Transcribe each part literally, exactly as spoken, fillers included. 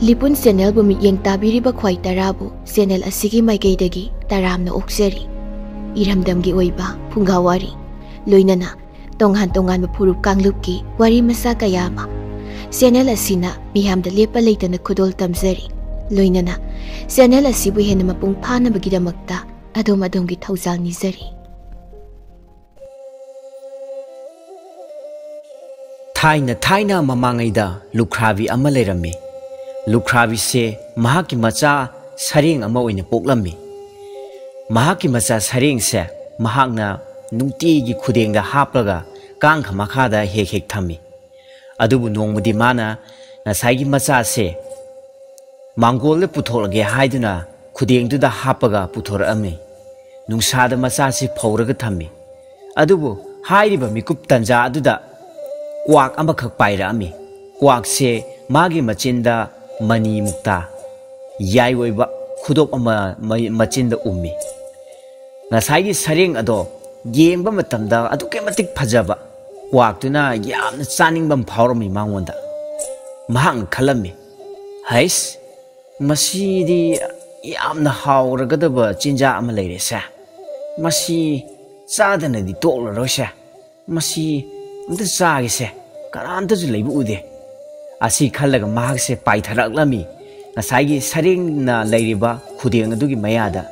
ꯂꯤꯄꯨꯟ ꯆꯦꯅꯦꯜꯕꯨ ꯃꯤꯠꯌꯦꯡ ꯇꯥꯕꯤꯔꯤꯕ ꯈ꯭ꯋꯥꯏ ꯇꯔꯥꯕꯨ ꯆꯦꯅꯦꯜ ꯑꯁꯤꯒꯤ ꯃꯥꯏꯀꯩꯗꯒꯤ ꯇꯔꯥꯝꯅ ꯑꯣꯛꯆꯔꯤ꯫ ꯏꯔꯝꯗꯝꯒꯤ ꯑꯣꯏꯕ ꯐꯨꯡꯒꯥ ꯋꯥꯔꯤ, ꯂꯣꯏꯅꯅ ꯇꯣꯉꯥꯟ ꯇꯣꯉꯥꯟꯕ ꯐꯨꯔꯨꯞ ꯀꯥꯡꯂꯨꯞꯀꯤ ꯋꯥꯔꯤ ꯃꯆꯥ ꯀꯌꯥ ꯑꯃ ꯆꯦꯅꯦꯜ ꯑꯁꯤꯅ ꯃꯤꯌꯥꯝꯗ ꯂꯦꯞꯄ ꯂꯩꯇꯅ ꯈꯨꯗꯣꯜ ꯇꯝꯖꯔꯤ꯫ ꯂꯣꯏꯅꯅ ꯆꯦꯅꯦꯜ ꯑꯁꯤꯕꯨ ꯍꯦꯟꯅ ꯃꯄꯨꯡ ꯐꯥꯅꯕꯒꯤꯗꯃꯛꯇ ꯑꯗꯣꯝ ꯑꯗꯣꯝꯒꯤ ꯊꯧꯖꯥꯜ ꯅꯤꯖꯔꯤ꯫ ꯊꯥꯏꯅ ꯊꯥꯏꯅ ꯃꯃꯥꯡꯉꯩꯗ ꯂꯨꯈ꯭ꯔꯥꯕꯤ ꯑꯃ ꯂꯩꯔꯝꯃꯤ꯫ ꯂꯨꯈ꯭ꯔꯥꯕꯤꯁꯦ ꯃꯍꯥꯛꯀꯤ ꯃꯆꯥ ꯁꯔꯦꯡ ꯑꯃ ꯑꯣꯏꯅ ꯄꯣꯛꯂꯝꯃꯤ꯫ ꯃꯍꯥꯛꯀꯤ ꯃꯆꯥ ꯁꯔꯦꯡꯁꯦ ꯃꯍꯥꯛꯅ ꯅꯨꯡꯇꯤꯒꯤ ꯈꯨꯗꯦꯡꯗ ꯍꯥꯞꯂꯒ ꯀꯥꯡꯈ ꯃꯈꯥꯗ ꯍꯦꯛ ꯍꯦꯛ ꯊꯝꯃꯤ꯫ ꯑꯗꯨꯕꯨ ꯅꯣꯡꯃꯗꯤ ꯃꯥꯅ ꯉꯁꯥꯏꯒꯤ ꯃꯆꯥꯁꯦ ꯃꯥꯡꯒꯣꯜꯗ ꯄꯨꯊꯣꯛꯂꯒꯦ ꯍꯥꯏꯗꯨꯅ ꯈꯨꯗꯦꯡꯗꯨꯗ ꯍꯥꯞꯄꯒ ꯄꯨꯊꯣꯔꯛꯑꯝꯃꯤ꯫ ꯅꯨꯡꯁꯥꯗ ꯃꯆꯥꯁꯤ ꯐꯧꯔꯒ ꯊꯝꯃꯤ꯫ ꯑꯗꯨꯕꯨ ꯍꯥꯏꯔꯤꯕ ꯃꯤꯀꯨꯞ ꯇꯟꯖꯥ ꯑꯗꯨꯗ ꯀ꯭ꯋꯥꯛ ꯑꯃꯈꯛ ꯄꯥꯏꯔꯛꯑꯝꯃꯤ꯫ ꯀ꯭ꯋꯥꯛꯁꯦ ꯃꯥꯒꯤ ꯃꯆꯤꯟꯗ ꯃꯅꯤ ꯃꯨꯛꯇꯥ, ꯌꯥꯏ ꯑꯣꯏꯕ ꯈꯨꯗꯣꯞ ꯑꯃ ꯃ-, ꯃꯆꯤꯟꯗ ꯎꯝꯃꯤ꯫ ꯉꯁꯥꯏꯒꯤ ꯁꯔꯦꯡ ꯑꯗꯣ ꯌꯦꯡꯕ ꯃꯇꯝꯗ ꯑꯗꯨꯛꯀꯤ ꯃꯇꯤꯛ ꯐꯖꯕ ꯀ꯭ꯋꯥꯛꯇꯨꯅ ꯌꯥꯝꯅ ꯆꯥꯅꯤꯡꯕ ꯑꯃ ꯐꯥꯎꯔꯝꯃꯤ ꯃꯉꯣꯟꯗ꯫ ꯃꯍꯥꯛꯅ ꯈꯜꯂꯝꯃꯤ, "ꯍꯩꯁ, ꯃꯁꯤꯗꯤ ꯌꯥꯝꯅ ꯍꯥꯎꯔꯒꯗꯕ ꯆꯤꯟꯖꯥꯛ ꯑꯃ ꯂꯩꯔꯦꯁꯦ꯫ ꯃꯁꯤ ꯆꯥꯗꯅꯗꯤ ꯇꯣꯛꯂꯔꯣꯏꯁꯦ꯫ ꯃꯁꯤ ꯑꯝꯇ ꯆꯥꯒꯦꯁꯦ, ꯀꯅꯥꯝꯇꯁꯨ ꯂꯩꯕ ꯎꯗꯦ"꯫ ꯑꯁꯤ ꯈꯜꯂꯒ ꯃꯍꯥꯛꯁꯦ ꯄꯥꯏꯊꯔꯛꯂꯝꯃꯤ꯫ ꯉꯁꯥꯏꯒꯤ ꯁꯔꯦꯡꯅ ꯂꯩꯔꯤꯕ ꯈꯨꯗꯦꯡ ꯑꯗꯨꯒꯤ ꯃꯌꯥꯗ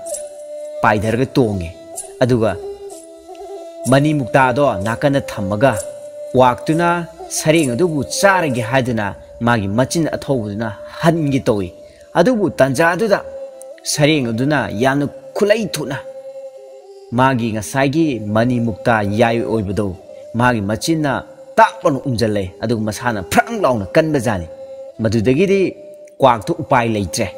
ꯄꯥꯏꯊꯔꯒ ꯇꯣꯡꯉꯦ꯫ ꯑꯗꯨꯒ ꯃꯅꯤ ꯃꯨꯛꯇꯥꯗꯣ ꯅꯥꯀꯟꯗ ꯊꯝꯃꯒ ꯀ꯭ꯋꯥꯛꯇꯨꯅ ꯁꯔꯦꯡ ꯑꯗꯨꯕꯨ ꯆꯥꯔꯒꯦ ꯍꯥꯏꯗꯨꯅ ꯃꯥꯒꯤ ꯃꯆꯤꯟ ꯑꯊꯧꯕꯗꯨꯅ ꯍꯟꯒꯦ ꯇꯧꯏ꯫ ꯑꯗꯨꯕꯨ ꯇꯟꯖꯥꯗꯨꯗ ꯁꯔꯦꯡ ꯑꯗꯨꯅ ꯌꯥꯝꯅ ꯈꯨꯠꯂꯩ ꯊꯨꯅ ꯃꯥꯒꯤ ꯉꯁꯥꯏꯒꯤ ꯃꯅꯤ ꯃꯨꯛꯇꯥ ꯌꯥꯏ ꯑꯣꯏꯕꯗꯣ ꯃꯥꯒꯤ ꯃꯆꯤꯟꯅ ꯇꯥꯛ ꯂꯥꯎꯅ ꯎꯝꯖꯜꯂꯦ꯫ ꯑꯗꯨꯒ ꯃꯁꯥꯅ ꯐ꯭ꯔꯪ ꯂꯥꯎꯅ ꯀꯟꯕꯖꯥꯠꯅꯤ꯫ ꯃꯗꯨꯗꯒꯤꯗꯤ ꯀ꯭ꯋꯥꯛꯇꯨ ꯎꯄꯥꯏ ꯂꯩꯇ꯭ꯔꯦ꯫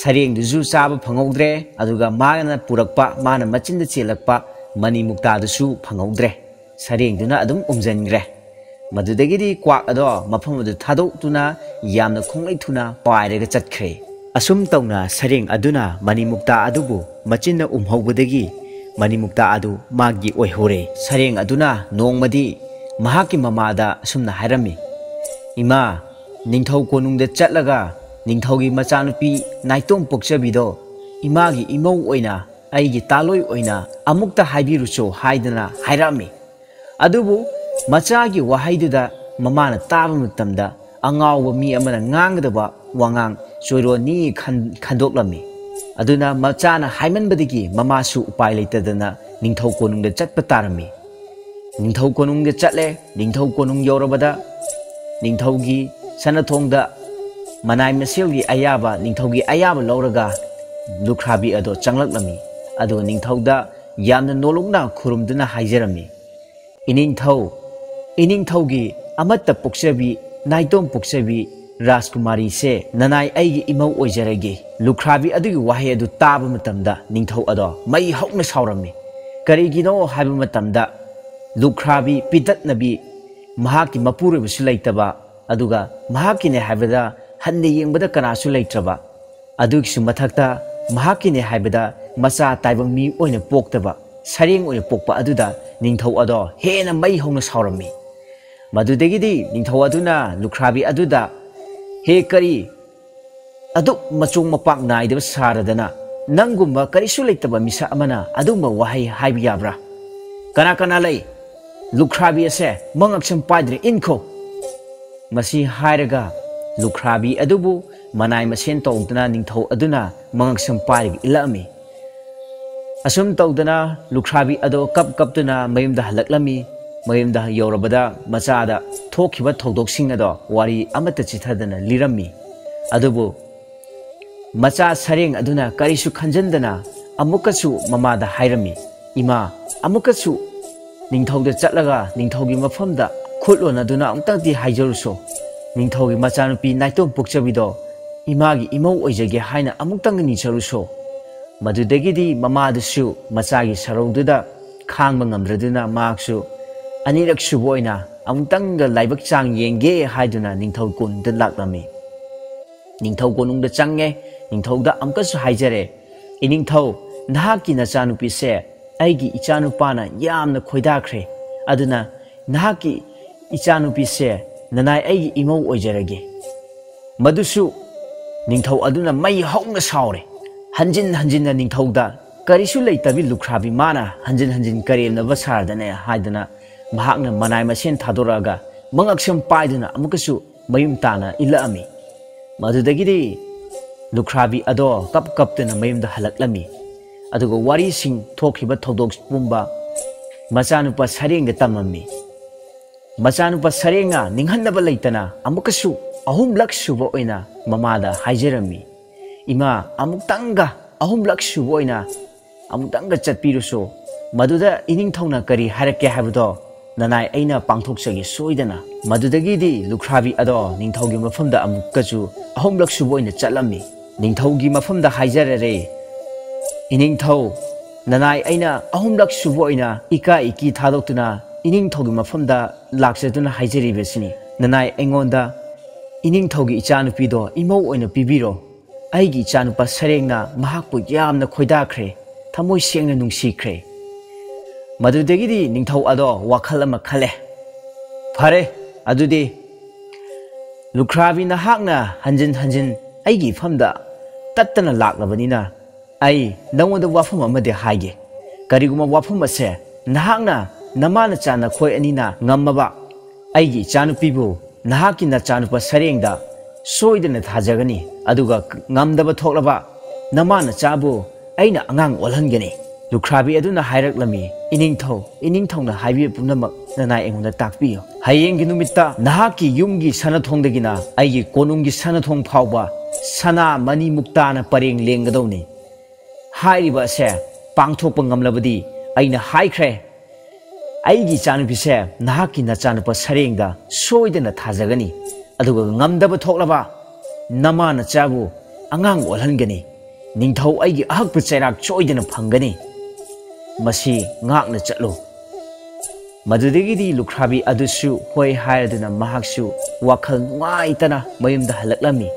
ꯁꯔꯦꯡꯗꯨꯁꯨ ꯆꯥꯕ ꯐꯪꯍꯧꯗ꯭ꯔꯦ, ꯑꯗꯨꯒ ꯃꯥꯅ ꯄꯨꯔꯛꯄ, ꯃꯥꯅ ꯃꯆꯤꯟꯗ ꯆꯦꯜꯂꯛꯄ ꯃꯅꯤ ꯃꯨꯛꯇꯥꯗꯨꯁꯨ ꯐꯪꯍꯧꯗ꯭ꯔꯦ꯫ ꯁꯔꯦꯡꯗꯨꯅ ꯑꯗꯨꯝ ꯎꯝꯖꯟꯈ꯭ꯔꯦ꯫ ꯃꯗꯨꯗꯒꯤꯗꯤ ꯀ꯭ꯋꯥꯛ ꯑꯗꯣ ꯃꯐꯝ ꯑꯗꯨ ꯊꯥꯗꯣꯛꯇꯨꯅ ꯌꯥꯝꯅ ꯈꯣꯡꯂꯩ ꯊꯨꯅ ꯄꯥꯏꯔꯒ ꯆꯠꯈ꯭ꯔꯦ꯫ ꯑꯁꯨꯝ ꯇꯧꯅ ꯁꯔꯦꯡ ꯑꯗꯨꯅ ꯃꯅꯤ ꯃꯨꯛꯇꯥ ꯑꯗꯨꯕꯨ ꯃꯆꯤꯟꯅ ꯎꯝꯍꯧꯕꯗꯒꯤ ꯃꯅꯤ ꯃꯨꯛꯇꯥ ꯑꯗꯨ ꯃꯥꯒꯤ ꯑꯣꯏꯍꯧꯔꯦ꯫ ꯁꯔꯦꯡ ꯑꯗꯨꯅ ꯅꯣꯡꯃꯗꯤ ꯃꯍꯥꯛꯀꯤ ꯃꯃꯥꯗ ꯑꯁꯨꯝꯅ ꯍꯥꯏꯔꯝꯃꯤ, "ꯏꯃꯥ, ꯅꯤꯡꯊꯧ ꯀꯣꯅꯨꯡꯗ ꯆꯠꯂꯒ ꯅꯤꯡꯊꯧꯒꯤ ꯃꯆꯥꯅꯨꯄꯤ ꯅꯥꯏꯇꯣꯝ ꯄꯣꯛꯆꯕꯤꯗꯣ ꯏꯃꯥꯒꯤ ꯏꯃꯧ ꯑꯣꯏꯅ, ꯑꯩꯒꯤ ꯇꯥꯂꯣꯏ ꯑꯣꯏꯅ ꯑꯃꯨꯛꯇ ꯍꯥꯏꯕꯤꯔꯨꯆꯣ ꯍꯥꯏꯗꯅ ꯍꯥꯏꯔꯛꯑꯝꯃꯤ꯫ ꯑꯗꯨꯕꯨ ꯃꯆꯥꯒꯤ ꯋꯥꯍꯩꯗꯨꯗ ꯃꯃꯥꯅ ꯇꯥꯕ ꯃꯇꯝꯗ ꯑꯉꯥꯎꯕ ꯃꯤ ꯑꯃꯅ ꯉꯥꯡꯒꯗꯕ ꯋꯥꯉꯥꯡ ꯆꯣꯏꯔꯣꯟꯅꯤ ꯈꯟ-, ꯈꯟꯗꯣꯛꯂꯝꯃꯤ꯫ ꯑꯗꯨꯅ ꯃꯆꯥꯅ ꯍꯥꯏꯃꯟꯕꯗꯒꯤ ꯃꯃꯥꯁꯨ ꯎꯄꯥꯏ ꯂꯩꯇꯗꯅ ꯅꯤꯡꯊꯧ ꯀꯣꯅꯨꯡꯗ ꯆꯠꯄ ꯇꯥꯔꯝꯃꯤ꯫ ꯅꯤꯡꯊꯧ ꯀꯣꯅꯨꯡꯗ ꯆꯠꯂꯦ꯫ ꯅꯤꯡꯊꯧ ꯀꯣꯅꯨꯡ ꯌꯧꯔꯕꯗ ꯅꯤꯡꯊꯧꯒꯤ ꯁꯅꯥꯊꯣꯡꯗ ꯃꯅꯥꯏ ꯃꯁꯦꯜꯒꯤ ꯑꯌꯥꯕ, ꯅꯤꯡꯊꯧꯒꯤ ꯑꯌꯥꯕ ꯂꯧꯔꯒ ꯂꯨꯈ꯭ꯔꯥꯕꯤ ꯑꯗꯣ ꯆꯪꯂꯛꯂꯝꯃꯤ꯫ ꯑꯗꯨꯒ ꯅꯤꯡꯊꯧꯗ ꯌꯥꯝꯅ ꯅꯣꯂꯨꯛꯅ ꯈꯨꯔꯨꯝꯗꯨꯅ ꯍꯥꯏꯖꯔꯝꯃꯤ, "ꯏꯅꯤꯡꯊꯧ, ꯏꯅꯤꯡꯊꯧꯒꯤ ꯑꯃꯠꯇ ꯄꯣꯛꯆꯕꯤ, ꯅꯥꯏꯇꯣꯝ ꯄꯣꯛꯆꯕꯤ ꯔꯥꯖꯀꯨꯃꯥꯔꯤꯁꯦ ꯅꯅꯥꯏ ꯑꯩꯒꯤ ꯏꯃꯧ ꯑꯣꯏꯖꯔꯒꯦ꯫" ꯂꯨꯈ꯭ꯔꯥꯕꯤ ꯑꯗꯨꯒꯤ ꯋꯥꯍꯩ ꯑꯗꯨ ꯇꯥꯕ ꯃꯇꯝꯗ ꯅꯤꯡꯊꯧ ꯑꯗꯣ ꯃꯩ ꯍꯧꯅ ꯁꯥꯎꯔꯝꯃꯤ꯫ ꯀꯔꯤꯒꯤꯅꯣ ꯍꯥꯏꯕ ꯃꯇꯝꯗ ꯂꯨꯈ꯭ꯔꯥꯕꯤ ꯄꯤꯇꯠꯅꯕꯤ, ꯃꯍꯥꯛꯀꯤ ꯃꯄꯨꯔꯣꯏꯕꯁꯨ ꯂꯩꯇꯕ, ꯑꯗꯨꯒ ꯃꯍꯥꯛꯀꯤꯅꯦ ꯍꯥꯏꯕꯗ ꯍꯟꯅ ꯌꯦꯡꯕꯗ ꯀꯅꯥꯁꯨ ꯂꯩꯇ꯭ꯔꯕ, ꯑꯗꯨꯒꯤꯁꯨ ꯃꯊꯛꯇ ꯃꯍꯥꯛꯀꯤꯅꯦ ꯍꯥꯏꯕꯗ ꯃꯆꯥ ꯇꯥꯏꯕꯪ ꯃꯤ ꯑꯣꯏꯅ ꯄꯣꯛꯇꯕ, ꯁꯔꯦꯡ ꯑꯣꯏꯅ ꯄꯣꯛꯄ ꯑꯗꯨꯗ ꯅꯤꯡꯊꯧ ꯑꯗꯣ ꯍꯦꯟꯅ ꯃꯩ ꯍꯧꯅ ꯁꯥꯎꯔꯝꯃꯤ꯫ ꯃꯗꯨꯗꯒꯤꯗꯤ ꯅꯤꯡꯊꯧ ꯑꯗꯨꯅ ꯂꯨꯈ꯭ꯔꯥꯕꯤ ꯑꯗꯨꯗ, "ꯍꯦ ꯀꯔꯤ, ꯑꯗꯨꯛ ꯃꯆꯣꯡ ꯃꯄꯥꯛ ꯅꯥꯏꯗꯕ ꯁꯥꯔꯗꯅ ꯅꯪꯒꯨꯝꯕ ꯀꯔꯤꯁꯨ ꯂꯩꯇꯕ ꯃꯤꯁꯛ ꯑꯃꯅ ꯑꯗꯨꯒꯨꯝꯕ ꯋꯥꯍꯩ ꯍꯥꯏꯕ ꯌꯥꯕ꯭ꯔꯥ? ꯀꯅꯥ ꯀꯅꯥ ꯂꯩ? ꯂꯨꯈ꯭ꯔꯥꯕꯤ ꯑꯁꯦ ꯃꯉꯛꯁꯝ ꯄꯥꯏꯗ꯭ꯔꯦ, ꯏꯟꯈꯣ!" ꯃꯁꯤ ꯍꯥꯏꯔꯒ ꯂꯨꯈ꯭ꯔꯥꯕꯤ ꯑꯗꯨꯕꯨ ꯃꯅꯥꯏ ꯃꯁꯦꯟ ꯇꯧꯗꯨꯅ ꯅꯤꯡꯊꯧ ꯑꯗꯨꯅ ꯃꯉꯛꯁꯝ ꯄꯥꯏꯔꯒ ꯏꯜꯂꯛꯑꯝꯃꯤ꯫ ꯑꯁꯨꯝ ꯇꯧꯗꯅ ꯂꯨꯈ꯭ꯔꯥꯕꯤ ꯑꯗꯣ ꯀꯞ ꯀꯞꯇꯨꯅ ꯃꯌꯨꯝꯗ ꯍꯜꯂꯛꯂꯝꯃꯤ꯫ ꯃꯌꯨꯝꯗ ꯌꯧꯔꯕꯗ ꯃꯆꯥꯗ ꯊꯣꯛꯈꯤꯕ ꯊꯧꯗꯣꯛꯁꯤꯡ ꯑꯗꯣ ꯋꯥꯔꯤ ꯑꯃꯠꯇ ꯆꯤꯊꯗꯅ ꯂꯤꯔꯝꯃꯤ꯫ ꯑꯗꯨꯕꯨ ꯃꯆꯥ ꯁꯔꯦꯡ ꯑꯗꯨꯅ ꯀꯔꯤꯁꯨ ꯈꯟꯖꯟꯗꯅ ꯑꯃꯨꯛꯀꯁꯨ ꯃꯃꯥꯗ ꯍꯥꯏꯔꯝꯃꯤ, "ꯏꯃꯥ, ꯑꯃꯨꯛꯀꯁꯨ ꯅꯤꯡꯊꯧꯗ ꯆꯠꯂꯒ ꯅꯤꯡꯊꯧꯒꯤ ꯃꯐꯝꯗ ꯈꯨꯠ ꯂꯣꯟꯅꯗꯨꯅ ꯑꯃꯨꯛꯇꯪꯗꯤ ꯍꯥꯏꯖꯔꯨꯁꯣ꯫ ꯅꯤꯡꯊꯧꯒꯤ ꯃꯆꯥꯅꯨꯄꯤ ꯅꯥꯏꯇꯣꯝ ꯄꯣꯛꯆꯕꯤꯗꯣ ꯏꯃꯥꯒꯤ ꯏꯃꯧ ꯑꯣꯏꯖꯒꯦ ꯍꯥꯏꯅ ꯑꯃꯨꯛꯇꯪ ꯅꯤꯖꯔꯨꯁꯣ꯫" ꯃꯗꯨꯗꯒꯤꯗꯤ ꯃꯃꯥꯗꯨꯁꯨ ꯃꯆꯥꯒꯤ ꯁꯔꯧꯗꯨꯗ ꯈꯥꯡꯕ ꯉꯝꯗ꯭ꯔꯗꯨꯅ ꯃꯍꯥꯛꯁꯨ ꯑꯅꯤꯔꯛ ꯁꯨꯕ ꯑꯣꯏꯅ ꯑꯃꯨꯛꯇꯪꯒ ꯂꯥꯏꯕꯛ ꯆꯥꯡ ꯌꯦꯡꯒꯦ ꯍꯥꯏꯗꯨꯅ ꯅꯤꯡꯊꯧ ꯀꯣꯅꯨꯡꯗ ꯂꯥꯛꯂꯝꯃꯤ꯫ ꯅꯤꯡꯊꯧ ꯀꯣꯅꯨꯡꯗ ꯆꯪꯉꯦ꯫ ꯅꯤꯡꯊꯧꯗ ꯑꯃꯨꯛꯀꯁꯨ ꯍꯥꯏꯖꯔꯦ, "ꯏꯅꯤꯡꯊꯧ, ꯅꯍꯥꯛꯀꯤ ꯅꯆꯥꯅꯨꯄꯤꯁꯦ ꯑꯩꯒꯤ ꯏꯆꯥꯅꯨꯄꯥꯅ ꯌꯥꯝꯅ ꯈꯣꯏꯗꯥꯈ꯭ꯔꯦ꯫ ꯑꯗꯨꯅ ꯅꯍꯥꯛꯀꯤ ꯏꯆꯥꯅꯨꯄꯤꯁꯦ ꯅꯅꯥꯏ ꯑꯩꯒꯤ ꯏꯃꯧ ꯑꯣꯏꯖꯔꯒꯦ꯫" ꯃꯗꯨꯁꯨ ꯅꯤꯡꯊꯧ ꯑꯗꯨꯅ ꯃꯩ ꯍꯧꯅ ꯁꯥꯎꯔꯦ꯫ ꯍꯟꯖꯤꯟ ꯍꯟꯖꯤꯟꯅ ꯅꯤꯡꯊꯧꯗ ꯀꯔꯤꯁꯨ ꯂꯩꯇꯕꯤ ꯂꯨꯈ꯭ꯔꯥꯕꯤ ꯃꯥꯅ ꯍꯟꯖꯤꯟ ꯍꯟꯖꯤꯟ ꯀꯔꯦꯝꯅꯕ ꯁꯥꯔꯗꯅꯦ ꯍꯥꯏꯗꯅ ꯃꯍꯥꯛꯅ ꯃꯅꯥꯏ ꯃꯁꯦꯟ ꯊꯥꯗꯣꯔꯛꯑꯒ ꯃꯉꯛꯁꯝ ꯄꯥꯏꯗꯨꯅ ꯑꯃꯨꯛꯀꯁꯨ ꯃꯌꯨꯝ ꯇꯥꯅ ꯏꯜꯂꯛꯑꯝꯃꯤ꯫ ꯃꯗꯨꯗꯒꯤꯗꯤ ꯂꯨꯈ꯭ꯔꯥꯕꯤ ꯑꯗꯣ ꯀꯞ ꯀꯞꯇꯨꯅ ꯃꯌꯨꯝꯗ ꯍꯜꯂꯛꯂꯝꯃꯤ꯫ ꯑꯗꯨꯒ ꯋꯥꯔꯤꯁꯤꯡ, ꯊꯣꯛꯈꯤꯕ ꯊꯧꯗꯣꯛ ꯄꯨꯝꯕ ꯃꯆꯥꯅꯨꯄꯥ ꯁꯔꯦꯡꯗ ꯇꯝꯃꯝꯃꯤ꯫ ꯃꯆꯥꯅꯨꯄꯥ ꯁꯔꯦꯡꯅ ꯅꯤꯡꯍꯟꯅꯕ ꯂꯩꯇꯅ ꯑꯃꯨꯛꯀꯁꯨ ꯑꯍꯨꯝꯂꯛ ꯁꯨꯕ ꯑꯣꯏꯅ ꯃꯃꯥꯗ ꯍꯥꯏꯖꯔꯝꯃꯤ, "ꯏꯃꯥ, ꯑꯃꯨꯛꯇꯪꯒ, ꯑꯍꯨꯝꯂꯛ ꯁꯨꯕ ꯑꯣꯏꯅ ꯑꯃꯨꯛꯇꯪꯒ ꯆꯠꯄꯤꯔꯨꯁꯨ꯫ ꯃꯗꯨꯗ ꯏꯅꯤꯡꯊꯧꯅ ꯀꯔꯤ ꯍꯥꯏꯔꯛꯀꯦ ꯍꯥꯏꯕꯗꯣ ꯅꯅꯥꯏ ꯑꯩꯅ ꯄꯥꯡꯊꯣꯛꯆꯒꯦ ꯁꯣꯏꯗꯅ"꯫ ꯃꯗꯨꯗꯒꯤꯗꯤ ꯂꯨꯈ꯭ꯔꯥꯕꯤ ꯑꯗꯣ ꯅꯤꯡꯊꯧꯒꯤ ꯃꯐꯝꯗ ꯑꯃꯨꯛꯀꯁꯨ ꯑꯍꯨꯝꯂꯛ ꯁꯨꯕ ꯑꯣꯏꯅ ꯆꯠꯂꯝꯃꯤ꯫ ꯅꯤꯡꯊꯧꯒꯤ ꯃꯐꯝꯗ ꯍꯥꯏꯖꯔꯔꯦ, "ꯏꯅꯤꯡꯊꯧ, ꯅꯅꯥꯏ ꯑꯩꯅ ꯑꯍꯨꯝꯂꯛ ꯁꯨꯕ ꯑꯣꯏꯅ ꯏꯀꯥ ꯏꯀꯤ ꯊꯥꯗꯣꯛꯇꯨꯅ ꯏꯅꯤꯡꯊꯧꯒꯤ ꯃꯐꯝꯗ ꯂꯥꯛꯆꯗꯨꯅ ꯍꯥꯏꯖꯔꯤꯕꯁꯤꯅꯤ꯫ ꯅꯅꯥꯏ ꯑꯩꯉꯣꯟꯗ ꯏꯅꯤꯡꯊꯧꯒꯤ ꯏꯆꯥꯅꯨꯄꯤꯗꯣ ꯏꯃꯧ ꯑꯣꯏꯅ ꯄꯤꯕꯤꯔꯣ꯫ ꯑꯩꯒꯤ ꯏꯆꯥꯅꯨꯄꯥ ꯁꯔꯦꯡꯅ ꯃꯍꯥꯛꯄꯨ ꯌꯥꯝꯅ ꯈꯣꯏꯗꯥꯈ꯭ꯔꯦ, ꯊꯃꯣꯏ ꯁꯦꯡꯅ ꯅꯨꯡꯁꯤꯈ꯭ꯔꯦ"꯫ ꯃꯗꯨꯗꯒꯤꯗꯤ ꯅꯤꯡꯊꯧ ꯑꯗꯣ ꯋꯥꯈꯜ ꯑꯃ ꯈꯜꯂꯦ꯫ "ꯐꯔꯦ, ꯑꯗꯨꯗꯤ ꯂꯨꯈ꯭ꯔꯥꯕꯤ, ꯅꯍꯥꯛꯅ ꯍꯟꯖꯤꯟ ꯍꯟꯖꯤꯟ ꯑꯩꯒꯤ ꯏꯐꯝꯗ ꯇꯠꯇꯅ ꯂꯥꯛꯂꯕꯅꯤꯅ, ꯑꯩ ꯅꯉꯣꯟꯗ ꯋꯥꯐꯝ ꯑꯃꯗꯤ ꯍꯥꯏꯒꯦ꯫ ꯀꯔꯤꯒꯨꯝꯕ ꯋꯥꯐꯝ ꯑꯁꯦ ꯅꯍꯥꯛꯅ ꯅꯃꯥ ꯅꯆꯥ ꯅꯈꯣꯏ ꯑꯅꯤꯅ ꯉꯝꯃꯕ, ꯑꯩꯒꯤ ꯏꯆꯥꯅꯨꯄꯤꯕꯨ ꯅꯍꯥꯛꯀꯤ ꯅꯆꯥꯅꯨꯄꯥ ꯁꯔꯦꯡꯗ ꯁꯣꯏꯗꯅ ꯊꯥꯖꯒꯅꯤ, ꯑꯗꯨꯒ ꯉꯝꯗꯕ ꯊꯣꯛꯂꯕ ꯅꯃꯥ ꯅꯆꯥꯕꯨ ꯑꯩꯅ ꯑꯉꯥꯡ ꯑꯣꯜꯍꯟꯒꯅꯤ"꯫ ꯂꯨꯈ꯭ꯔꯥꯕꯤ ꯑꯗꯨꯅ ꯍꯥꯏꯔꯛꯂꯝꯃꯤ, "ꯏꯅꯤꯡꯊꯧ, ꯏꯅꯤꯡꯊꯧꯅ ꯍꯥꯏꯕꯤꯕ ꯄꯨꯝꯅꯃꯛ ꯅꯅꯥꯏ ꯑꯩꯉꯣꯟꯗ ꯇꯥꯛꯄꯤꯌꯨ꯫ ꯍꯌꯦꯡꯒꯤ ꯅꯨꯃꯤꯠꯇ ꯅꯍꯥꯛꯀꯤ ꯌꯨꯝꯒꯤ ꯁꯅꯥꯊꯣꯡꯗꯒꯤꯅ ꯑꯩꯒꯤ ꯀꯣꯅꯨꯡꯒꯤ ꯁꯅꯥꯊꯣꯡ ꯐꯥꯎꯕ ꯁꯅꯥ ꯃꯅꯤ ꯃꯨꯛꯇꯥꯅ ꯄꯔꯦꯡ ꯂꯦꯡꯒꯗꯧꯅꯤ꯫ ꯍꯥꯏꯔꯤꯕ ꯑꯁꯦ ꯄꯥꯡꯊꯣꯛꯄ ꯉꯝꯂꯕꯗꯤ ꯑꯩꯅ ꯍꯥꯏꯈ꯭ꯔꯦ, ꯑꯩꯒꯤ ꯏꯆꯥꯅꯨꯄꯤꯁꯦ ꯅꯍꯥꯛꯀꯤ ꯅꯆꯥꯅꯨꯄꯥ ꯁꯔꯦꯡꯗ ꯁꯣꯏꯗꯅ ꯊꯥꯖꯒꯅꯤ, ꯑꯗꯨꯒ ꯉꯝꯗꯕ ꯊꯣꯛꯂꯕ ꯅꯃꯥ ꯅꯆꯥꯕꯨ ꯑꯉꯥꯡ ꯑꯣꯜꯍꯟꯒꯅꯤ꯫ ꯅꯤꯡꯊꯧ ꯑꯩꯒꯤ ꯑꯍꯛꯄ ꯆꯩꯔꯥꯛ ꯁꯣꯏꯗꯅ ꯐꯪꯒꯅꯤ꯫ ꯃꯁꯤ ꯉꯥꯛꯅ ꯆꯠꯂꯨ"꯫ ꯃꯗꯨꯗꯒꯤꯗꯤ ꯂꯨꯈ꯭ꯔꯥꯕꯤ ꯑꯗꯨꯁꯨ ꯍꯣꯏ ꯍꯥꯏꯔꯗꯨꯅ ꯃꯍꯥꯛꯁꯨ ꯋꯥꯈꯜ ꯅꯨꯡꯉꯥꯏꯇꯅ ꯃꯌꯨꯝꯗ ꯍꯜꯂꯛꯂꯝꯃꯤ꯫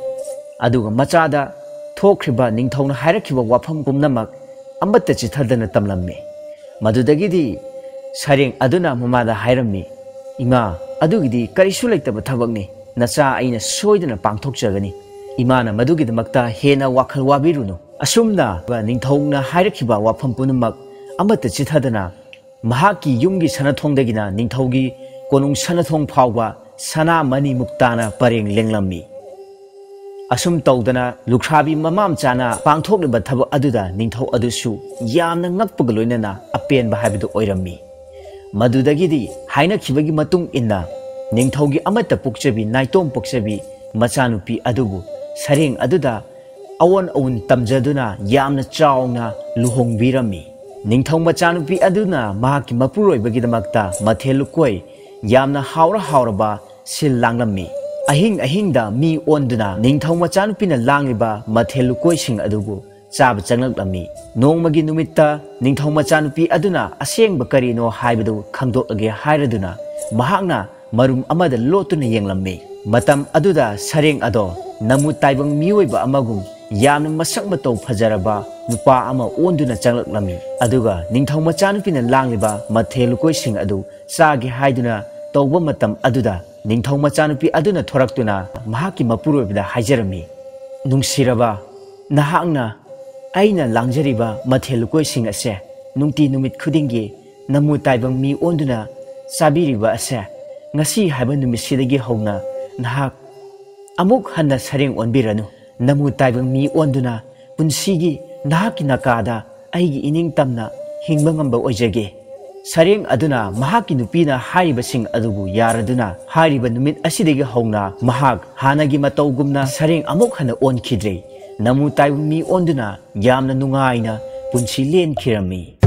ꯑꯗꯨꯒ ꯃꯆꯥꯗ ꯊꯣꯛꯈ꯭ꯔꯤꯕ ꯅꯤꯡꯊꯧꯅ ꯍꯥꯏꯔꯛꯈꯤꯕ ꯋꯥꯐꯝ ꯄꯨꯝꯅꯃꯛ ꯑꯃꯠꯇ ꯆꯤꯠꯊꯗꯅ ꯇꯝꯂꯝꯃꯤ꯫ ꯃꯗꯨꯗꯒꯤꯗꯤ ꯁꯔꯦꯡ ꯑꯗꯨꯅ ꯃꯃꯥꯗ ꯍꯥꯏꯔꯝꯃꯤ, "ꯏꯃꯥ, ꯑꯗꯨꯒꯤꯗꯤ ꯀꯔꯤꯁꯨ ꯂꯩꯇꯕ ꯊꯕꯛꯅꯤ꯫ ꯅꯆꯥ ꯑꯩꯅ ꯁꯣꯏꯗꯅ ꯄꯥꯡꯊꯣꯛꯆꯒꯅꯤ꯫ ꯏꯃꯥꯅ ꯃꯗꯨꯒꯤꯗꯃꯛꯇ ꯍꯦꯟꯅ ꯋꯥꯈꯜ ꯋꯥꯕꯤꯔꯨꯅꯨ꯫ ꯑꯁꯨꯝꯅ ꯅꯤꯡꯊꯧꯅ ꯍꯥꯏꯔꯛꯈꯤꯕ ꯋꯥꯐꯝ ꯄꯨꯝꯅꯃꯛ ꯑꯃꯠꯇ ꯆꯤꯊꯗꯅ ꯃꯍꯥꯛꯀꯤ ꯌꯨꯝꯒꯤ ꯁꯅꯥꯊꯣꯡꯗꯒꯤꯅ ꯅꯤꯡꯊꯧꯒꯤ ꯀꯣꯅꯨꯡ ꯁꯅꯥꯊꯣꯡ ꯐꯥꯎꯕ ꯁꯅꯥ ꯃꯅꯤ ꯃꯨꯛꯇꯥꯅ ꯄꯔꯦꯡ ꯂꯦꯡꯂꯝꯃꯤ꯫ ꯑꯁꯨꯝ ꯇꯧꯗꯅ ꯂꯨꯈ꯭ꯔꯥꯕꯤ ꯃꯃꯥ ꯃꯆꯥꯅ ꯄꯥꯡꯊꯣꯛꯂꯤꯕ ꯊꯕꯛ ꯑꯗꯨꯗ ꯅꯤꯡꯊꯧ ꯑꯗꯨꯁꯨ ꯌꯥꯝꯅ ꯉꯛꯄꯒ ꯂꯣꯏꯅꯅ ꯑꯄꯦꯟꯕ ꯍꯥꯏꯕꯗꯨ ꯑꯣꯏꯔꯝꯃꯤ꯫ ꯃꯗꯨꯗꯒꯤꯗꯤ ꯍꯥꯏꯅꯈꯤꯕꯒꯤ ꯃꯇꯨꯡ ꯏꯟꯅ ꯅꯤꯡꯊꯧꯒꯤ ꯑꯃꯠꯇ ꯄꯣꯛꯆꯕꯤ ꯅꯥꯏꯇꯣꯝ ꯄꯣꯛꯆꯕꯤ ꯃꯆꯥꯅꯨꯄꯤ ꯑꯗꯨꯕꯨ ꯁꯔꯦꯡ ꯑꯗꯨꯗ ꯑꯑꯣꯟ ꯑꯎꯟ ꯇꯝꯖꯗꯨꯅ ꯌꯥꯝꯅ ꯆꯥꯎꯅ ꯂꯨꯍꯣꯡꯕꯤꯔꯝꯃꯤ꯫ ꯅꯤꯡꯊꯧ ꯃꯆꯥꯅꯨꯄꯤ ꯑꯗꯨꯅ ꯃꯍꯥꯛꯀꯤ ꯃꯄꯨꯔꯣꯏꯕꯒꯤꯗꯃꯛꯇ ꯃꯊꯦꯜ ꯂꯨꯀꯣꯏ ꯌꯥꯝꯅ ꯍꯥꯎꯔ ꯍꯥꯎꯔꯕ ꯁꯤꯜ ꯂꯥꯡꯂꯝꯃꯤ꯫ ꯑꯍꯤꯡ ꯑꯍꯤꯡꯗ ꯃꯤ ꯑꯣꯟꯗꯨꯅ ꯅꯤꯡꯊꯧ ꯃꯆꯥꯅꯨꯄꯤꯅ ꯂꯥꯡꯂꯤꯕ ꯃꯊꯦꯜ ꯂꯨꯀꯣꯏꯁꯤꯡ ꯑꯗꯨꯕꯨ ꯆꯥꯕ ꯆꯪꯂꯛꯂꯝꯃꯤ꯫ ꯅꯣꯡꯃꯒꯤ ꯅꯨꯃꯤꯠꯇ ꯅꯤꯡꯊꯧ ꯃꯆꯥꯅꯨꯄꯤ ꯑꯗꯨꯅ ꯑꯁꯦꯡꯕ ꯀꯔꯤꯅꯣ ꯍꯥꯏꯕꯗꯨ ꯈꯪꯗꯣꯛꯂꯒꯦ ꯍꯥꯏꯔꯗꯨꯅ ꯃꯍꯥꯛꯅ ꯃꯔꯨꯝ ꯑꯃꯗ ꯂꯣꯠꯇꯨꯅ ꯌꯦꯡꯂꯝꯃꯤ꯫ ꯃꯇꯝ ꯑꯗꯨꯗ ꯁꯔꯦꯡ ꯑꯗꯣ ꯅꯃꯨ ꯇꯥꯏꯕꯪ ꯃꯤꯑꯣꯏꯕ ꯑꯃꯒꯨꯝ ꯌꯥꯝꯅ ꯃꯁꯛ ꯃꯇꯧ ꯐꯖꯔꯕ ꯅꯨꯄꯥ ꯑꯃ ꯑꯣꯟꯗꯨꯅ ꯆꯪꯂꯛꯂꯝꯃꯤ꯫ ꯑꯗꯨꯒ ꯅꯤꯡꯊꯧ ꯃꯆꯥꯅꯨꯄꯤꯅ ꯂꯥꯡꯂꯤꯕ ꯃꯊꯦꯜ ꯂꯨꯀꯣꯏꯁꯤꯡ ꯑꯗꯨ ꯆꯥꯒꯦ ꯍꯥꯏꯗꯨꯅ ꯇꯧꯕ ꯃꯇꯝ ꯑꯗꯨꯗ ꯅꯤꯡꯊꯧ ꯃꯆꯥꯅꯨꯄꯤ ꯑꯗꯨꯅ ꯊꯣꯔꯛꯇꯨꯅ ꯃꯍꯥꯛꯀꯤ ꯃꯄꯨꯔꯣꯏꯕꯗ ꯍꯥꯏꯖꯔꯝꯃꯤ, "ꯅꯨꯡꯁꯤꯔꯕ, ꯅꯍꯥꯛꯅ ꯑꯩꯅ ꯂꯥꯡꯖꯔꯤꯕ ꯃꯊꯦꯜ ꯂꯨꯀꯣꯏꯁꯤꯡ ꯑꯁꯦ ꯅꯨꯡꯇꯤ ꯅꯨꯃꯤꯠ ꯈꯨꯗꯤꯡꯒꯤ ꯅꯃꯨ ꯇꯥꯏꯕꯪ ꯃꯤ ꯑꯣꯟꯗꯨꯅ ꯆꯥꯕꯤꯔꯤꯕ ꯑꯁꯦ ꯉꯁꯤ ꯍꯥꯏꯕ ꯅꯨꯃꯤꯠꯁꯤꯗꯒꯤ ꯍꯧꯅ ꯅꯍꯥꯛ ꯑꯃꯨꯛ ꯍꯟꯅ ꯁꯔꯦꯡ ꯑꯣꯟꯕꯤꯔꯅꯨ꯫ ꯅꯃꯨ ꯇꯥꯏꯕꯪ ꯃꯤ ꯑꯣꯟꯗꯨꯅ ꯄꯨꯟꯁꯤꯒꯤ ꯅꯍꯥꯛꯀꯤ ꯅꯀꯥꯗ ꯑꯩꯒꯤ ꯏꯅꯤꯡ ꯇꯝꯅ ꯍꯤꯡꯕ ꯉꯝꯕ ꯑꯣꯏꯖꯒꯦ꯫" ꯁꯔꯦꯡ ꯑꯗꯨꯅ ꯃꯍꯥꯛꯀꯤ ꯅꯨꯄꯤꯅ ꯍꯥꯏꯔꯤꯕꯁꯤꯡ ꯑꯗꯨꯕꯨ ꯌꯥꯔꯗꯨꯅ ꯍꯥꯏꯔꯤꯕ ꯅꯨꯃꯤꯠ ꯑꯁꯤꯗꯒꯤ ꯍꯧꯅ ꯃꯍꯥꯛ ꯍꯥꯟꯅꯒꯤ ꯃꯇꯧꯒꯨꯝꯅ ꯁꯔꯦꯡ ꯑꯃꯨꯛ ꯍꯟꯅ ꯑꯣꯟꯈꯤꯗ꯭ꯔꯦ꯫ ꯅꯃꯨ ꯇꯥꯏꯕꯪ ꯃꯤ ꯑꯣꯟꯗꯨꯅ ꯌꯥꯝꯅ ꯅꯨꯡꯉꯥꯏꯅ ꯄꯨꯟꯁꯤ ꯂꯦꯟꯈꯤꯔꯝꯃꯤ꯫